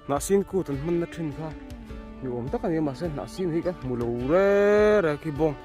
Hnahsin kut an hmanna thin kha ni awm tak a ni a mahse hnahsin hi ka hmu lo re re khi bawng.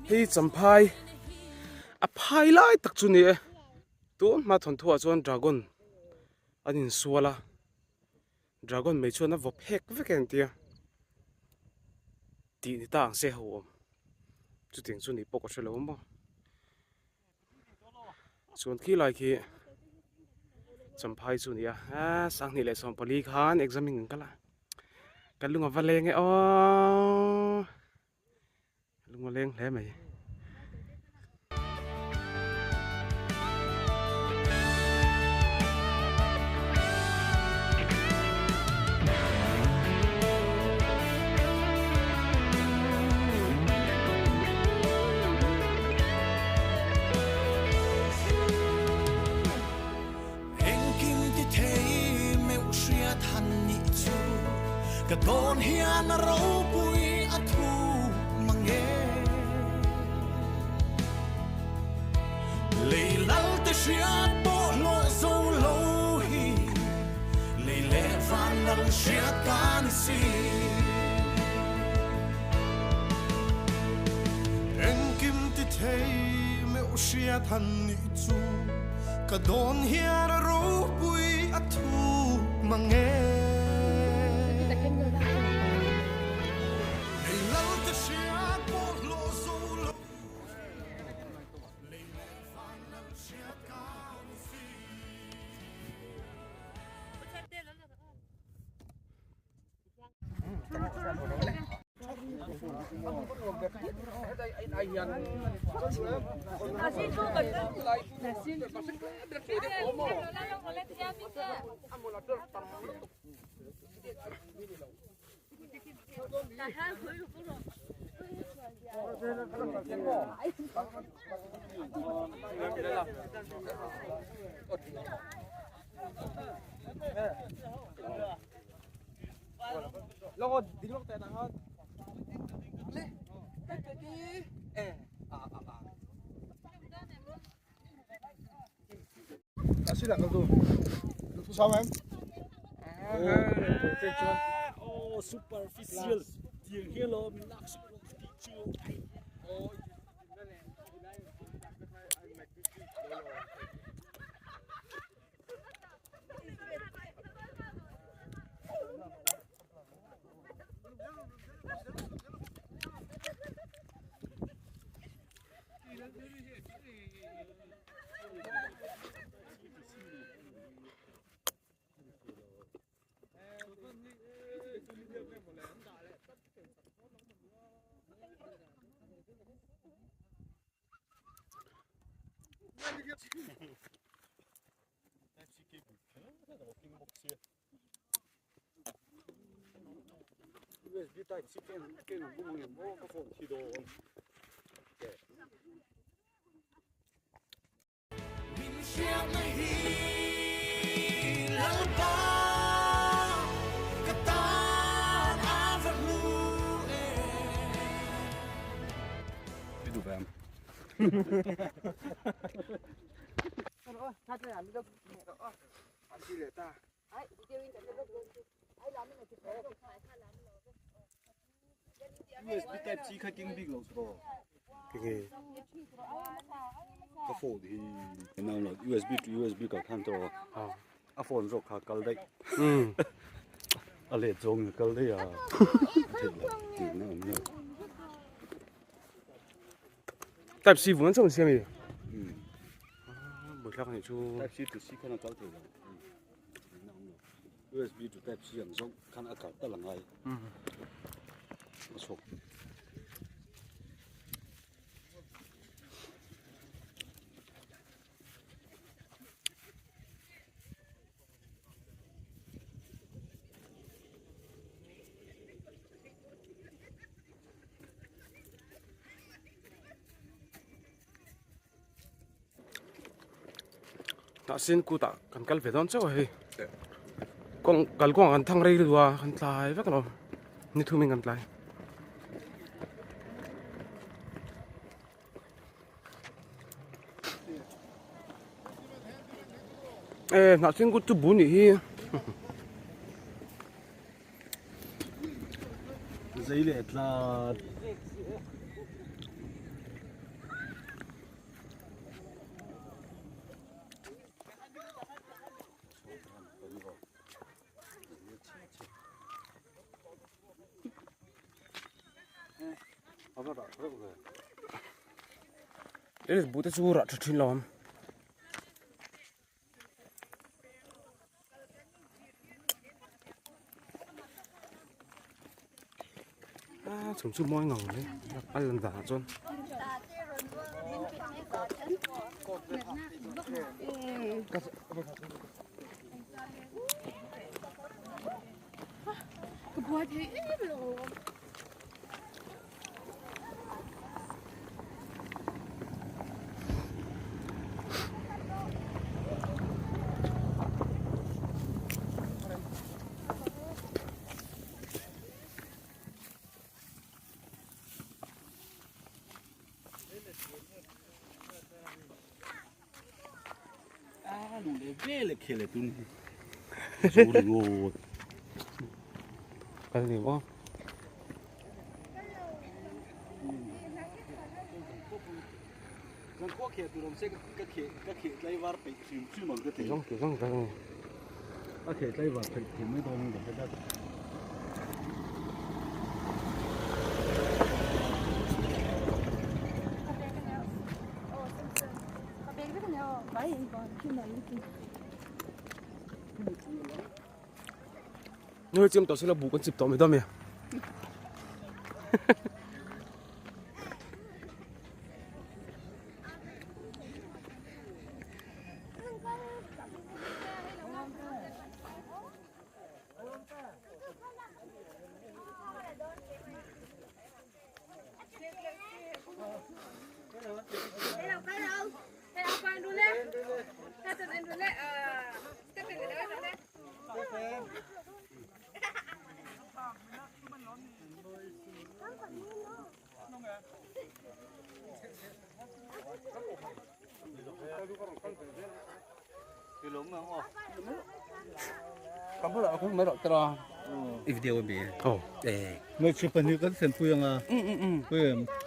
Hei champhai a phai lai tak chu ni e tun hma thawnthu ah chuan dragon an insual a dragon mai chuan a vaw phek vek e an tia tih ni ta ang se ho awm chutiang chu ni pawh ka hre lo maw. Chuan khi lai khi champhai chu a ni a aaa sanghnih leh sawmpali khan exam in kan kal a ka lung a va leng e aww lung a leng hle mai. Engkim ti thei meuh hriat han nih chu ka dawn hian a ropui a thu mang e. Lei lal te hriat pawh hlawh zo lo hi lei leh van lal hriat ka ni si. Engkim ti thei meuh hriat han nih chu ka dawn hian a ropui a thu mang e. Lei lal te hriat pawh hlawh zo lo lei leh van lal hriat ka ni si. Superficial tiang hi lo min lak chu Hriatna hi Lalpa ka tan a va hlu em. USB type C kha king bik lo chu Tinge ka phone hi nau lo USB to USB ka khan to a phone zawk kha kal daih a let zawng in kal daih a theih lo tih na awm lo Type C vun chauh an siam i buaithlak anih chu Type C to C khan a kal thei lo USB to type C ang zawng khan a kal tal angai a chhuak. Tah sin kutah kan kal ve dawn chauh a hei kawng kal kawngah kan thang rei lutuk a kan tlai vek alawm ni thumin kan tlai. E hnah sin kut chu bu nih hi. Zei leh tlat. Bu te chu rah tha thin lo ang. A chung chu mawi ngang mai a lan danah chuan. Kal ni maw. Nơi chiêm tàu sẽ là bù con chịp tàu mày đâu mày.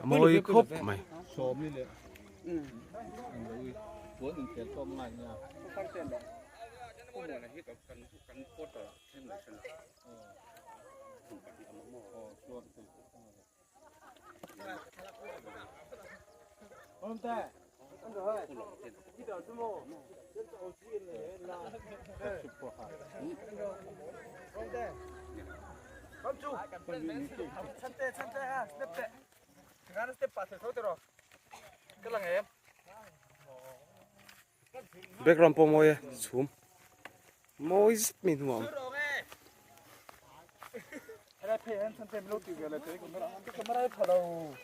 Mawi khawp mai. Background pawh mawi e chhum mawi zet mai hnuah a awm.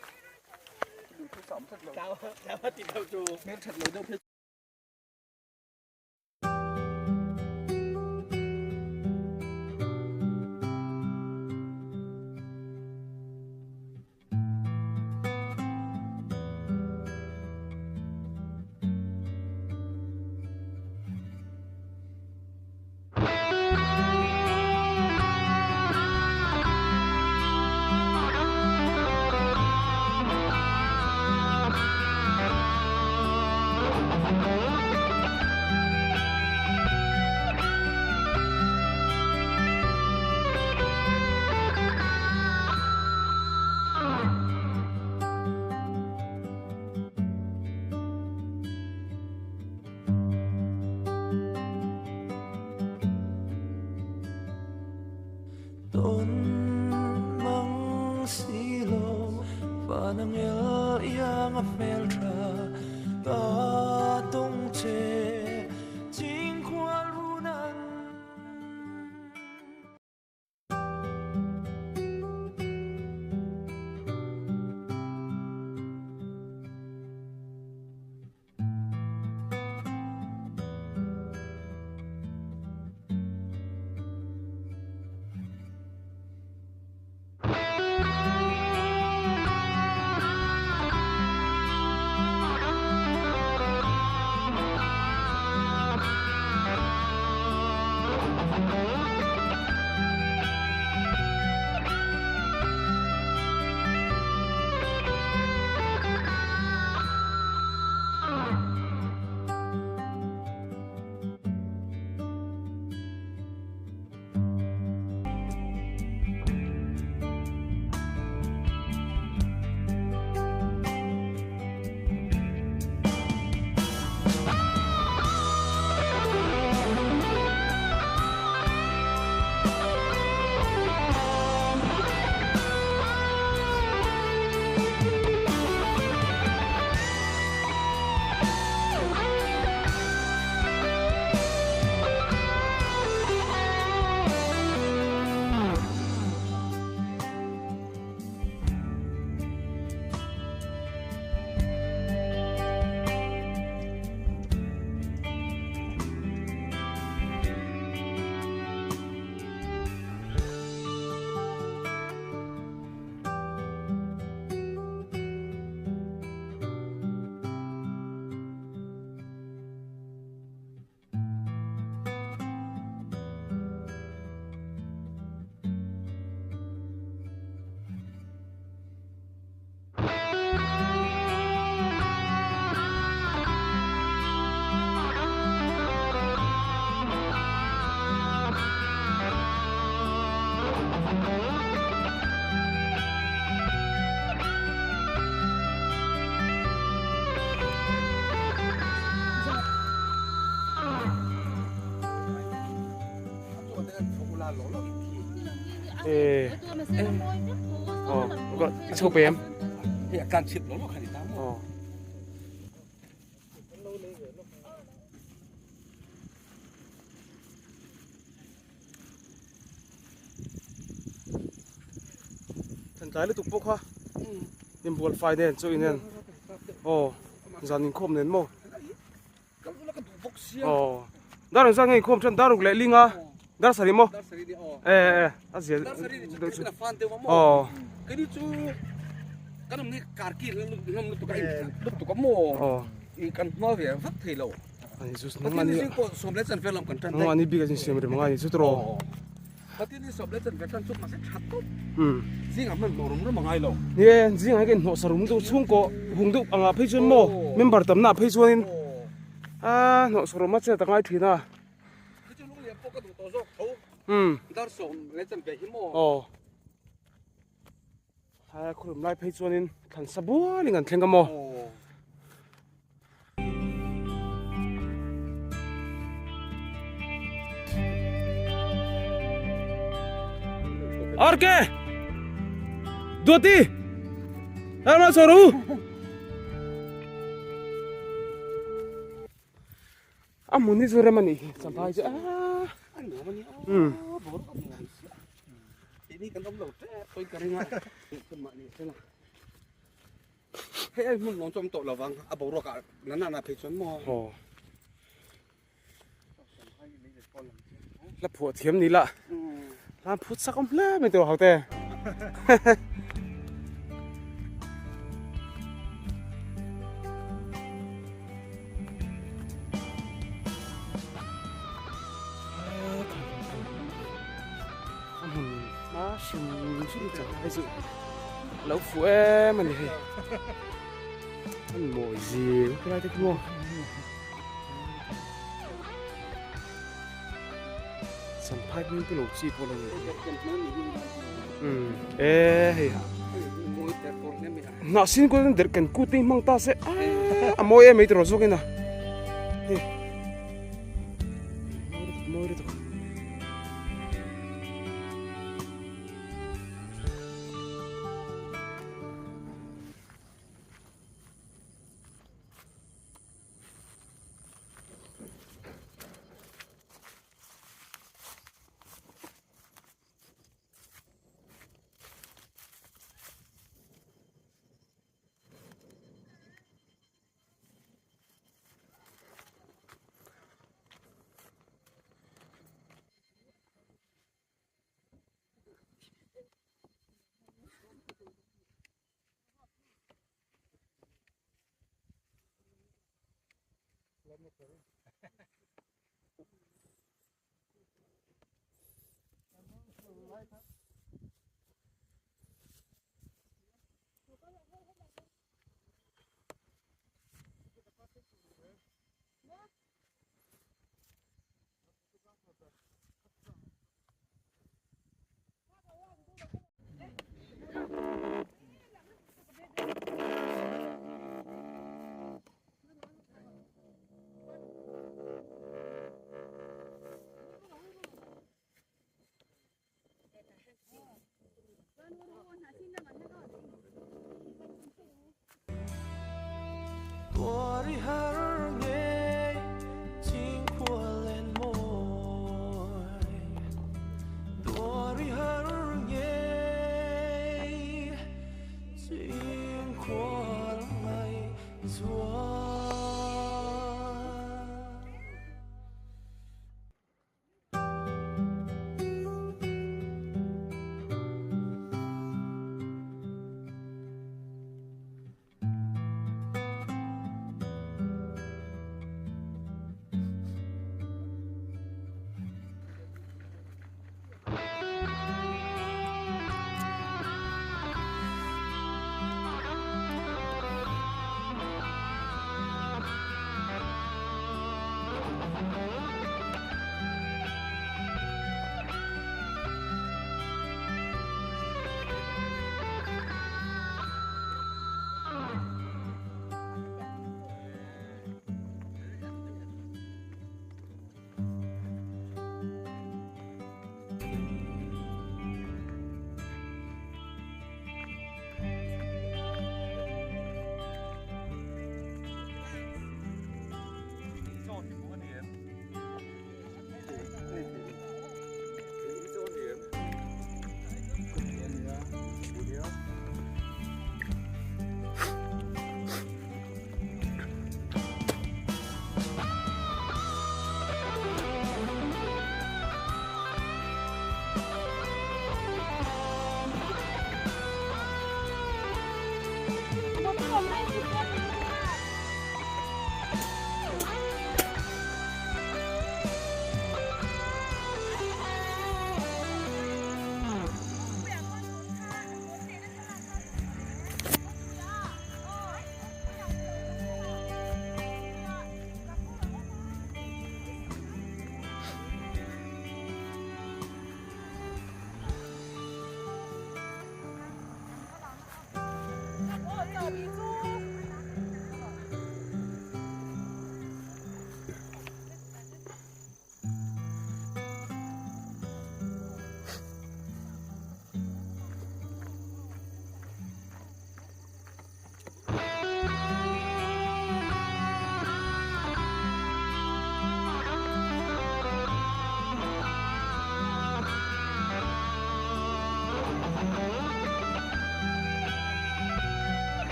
Vanangel iang a hmel tha ka tawng che chingkhual runan. Chho pe em? Kan chip lo lo kha ni ta mo. Than tlai lutuk pawh kha inbual fai nen chu inen aw zan inkhawm nen maw aw dar engzat nge inkhawm than dar ruk leh ling a dar sarih maw e e a zia deuh chu aw aw ani chu nangmahni nangmahni bik a insiam rem angai ni chu tawh Ni e, zingah hian ka inhnawh sa rum deuh chhungkaw hung deuh angah phei chuan maw member tamna ah phei chuanin aa hnawh sa rum a chet a ngai thin a. Umm aw aa khawlum lai phei chuanin thlan sa bualin an thleng a maw. Arke! Duati! Rama soru! A hmun hi chu rem a nih hi champhai chu aaa umm Hei ai hmun lawng chu awm tawh lo vang a boruak ah na na na phei chuan maw. Aw. La phuah thiam ni la. Hlan phut sak awm hle mai tawh haute. A hmun hma hrim hrim chang hei chu lo fuh em a ni hei an mawi zing helai te khi maw Champhai hming te lo chi pawh la ni umm e hei hnah sin kual der kan kut te hi hmang ta se a mawi em mai tiraw zawk in a hei mawi lutuk.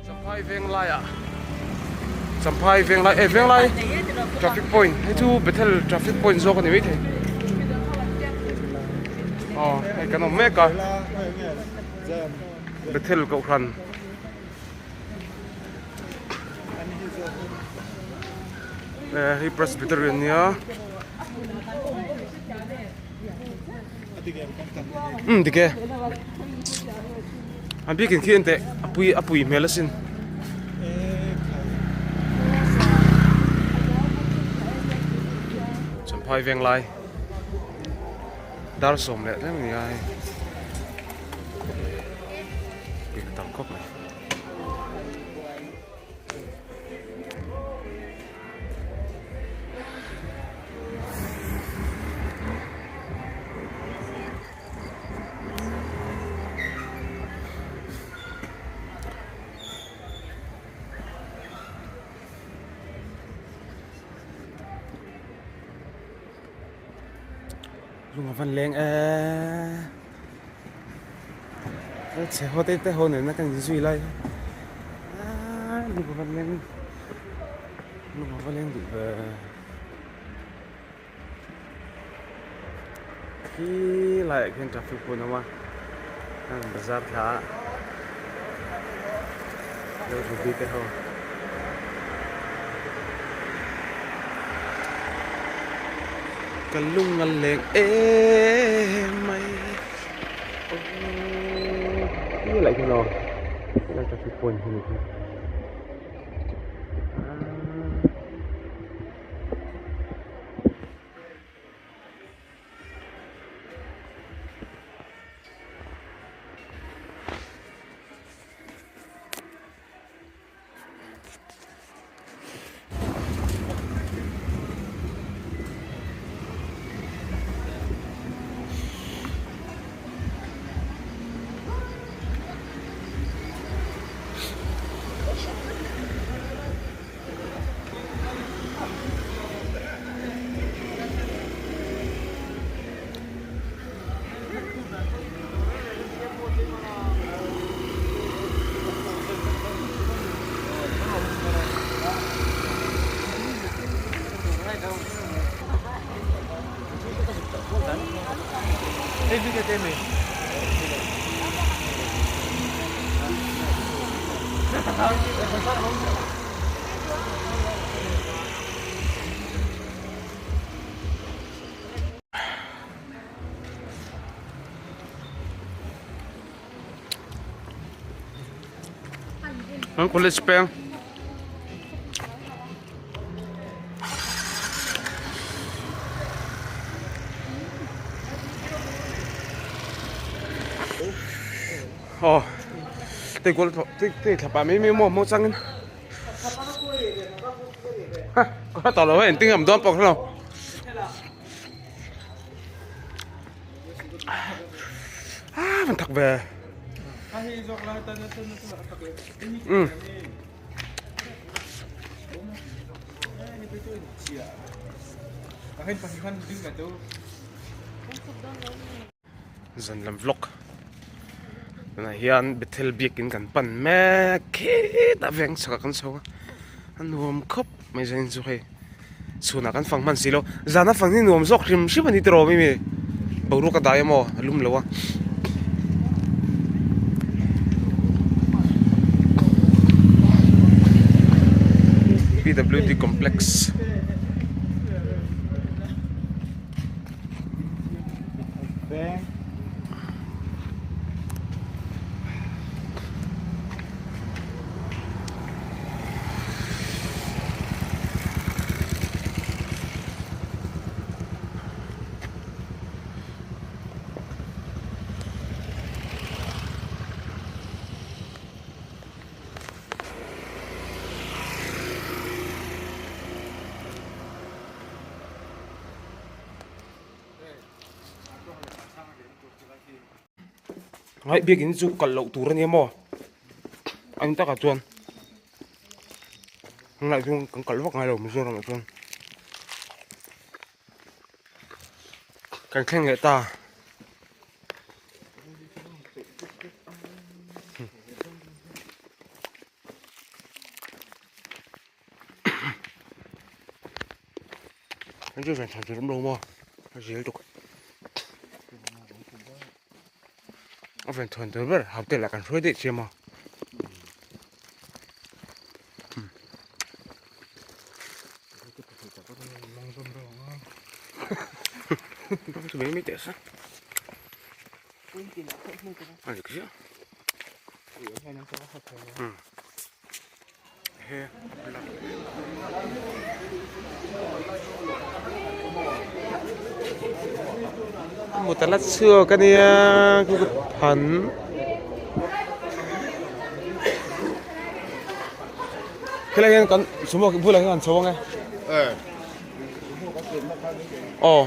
Champhai Venglai ah Champhai Venglai eh Venglai traffic point hei chu Bethel traffic point zawk a ni maithei aw hei kan awm mek a Bethel kohhran. Hei Presbyterian nia umm dik e a biakin khi enteh a pui a pui hmel asin Champhai Venglai dar sawm leh tlem a ni a hei tam khawp mai. Lung a van leng eee chhe ho te te ho nena kan inzui lai aaa lung a van leng lung a va leng duh ve khi laiah khian traffic pawh an awm a heng bazar thla ah ruby te ho. Ka lung a leng em mai aww lai khi lo helai traffic point hi ni hi. An college peng. Aw tei kual tei tei thlapa mai mai maw maw changin ha ka tawh lo e engtin nge awm dawn pawh ka hrelo. Ah van thak ve. Um. Zan lam vlog tunah hian Bethel biakin kan pan mek khitah veng chhakah kan chho a a nuam khawp mai zanin chu hei chhunah kan fang hman si lo zana fang hi nuam zawk hrim hrim a ni tiraw mimi boruak a dai emaw a lum lo a. P W D complex. Ngai biakin chu kal loh tur a nia maw an takah chuan tunah chuan kan kal vak ngai lo Mizoram ah chuan kan thleng leh ta. Anh chưa phải thằng đâu mà dễ được anh phải thuần tới bất học tiền là cần suối để xem mà mấy mấy tệ sao à được chứ ừ Một tờ lát xưa cái này cái phần cái này còn số một cái này còn số nghe. Ờ.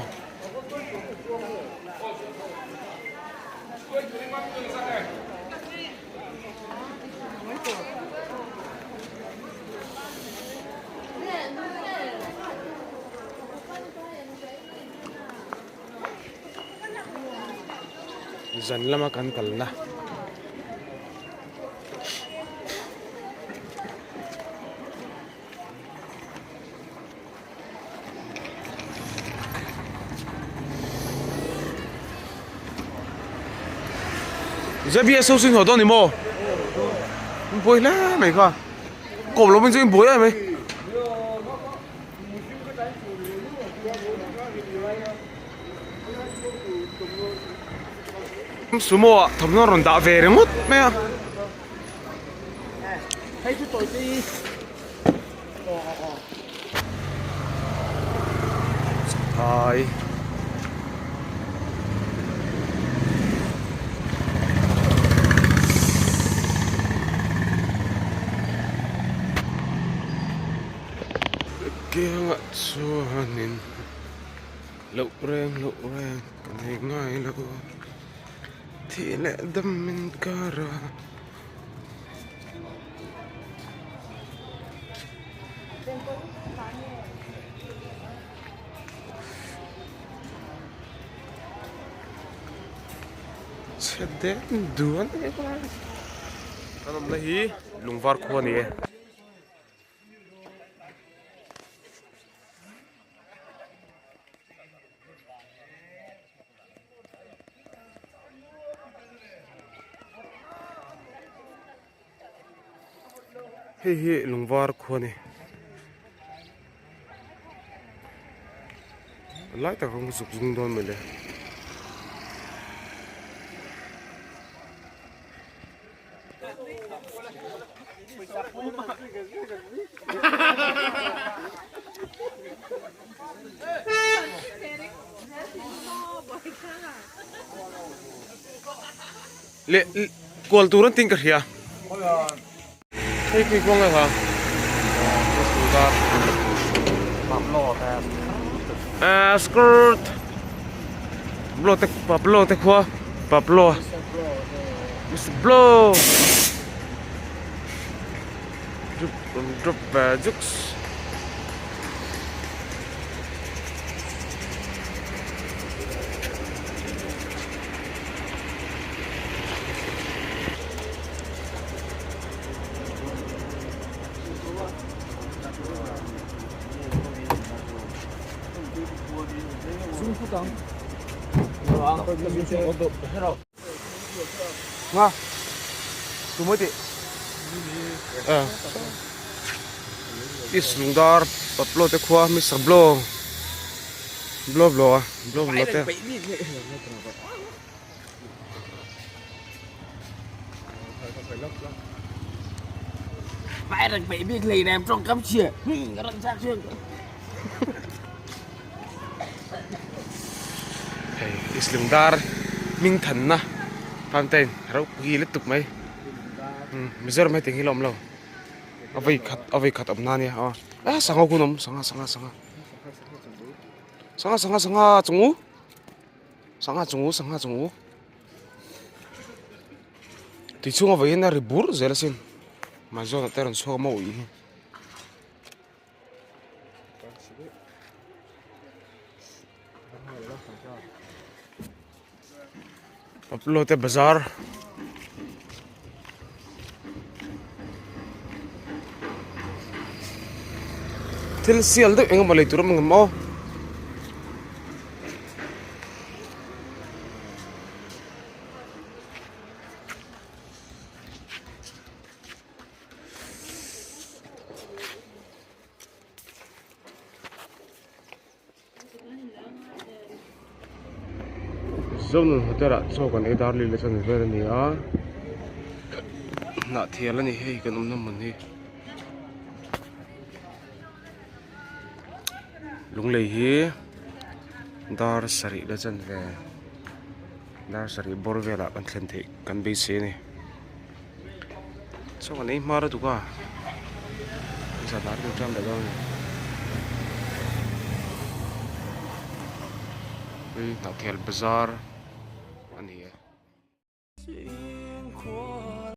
Zan lama kan kalna Zbs ho chu in haw dawn ni maw? In buai hle mai kha. Kawm lo chu in buai em mai. Sumo ah thawmhnaw rawn dah ve ringawt mai a. Hai. Kiangah chuanin loh reng loh reng ka nei ngai lo thih leh dam min kar a. Chhe den duan em a kan awmna hi lungvar khua a ni e. Hei hi lungvar khua a ni. Lai tak rawng zuk zung dawn mawle. Leh kual tur an tin ka hria. Hei pui kawng e ha. Skirt. Pablo te Pablo te khua Pablo. Mr. Blow. Drop drop juks. Nga tu mai tih East Lungdar Pablo te khua Mister Blow Blow Blow a Blow Blow te. Hei Islungdar hming thanna fountain ropui lutuk mai Mizoram heti ang hi la awm lo a vei khat a vei khat awm na ania aw a sangha hun awm sangha sangha sangha sangha sangha sangha chung u. Sangha chung u sangha chung u tui chhunga vawiin a ri bur zel asin mahzawn ah te a rawn chhuak a mawi hi. Pablo te bazar thil sial deuh eng emaw lei tur a awm ang em aw. Zonun hotel ah chaw kan ei dar leh leh chuan vel a ni a hnah thial a ni hei kan awmna hmun hi lunglei hi dar sarih la chan ve dar sarih bawr velah kan thlen theih kan beisei a ni chaw kan ei hma lutuk a zan ah kan ṭam leh dawn a ni. Hei hnahthel bazar a ni e.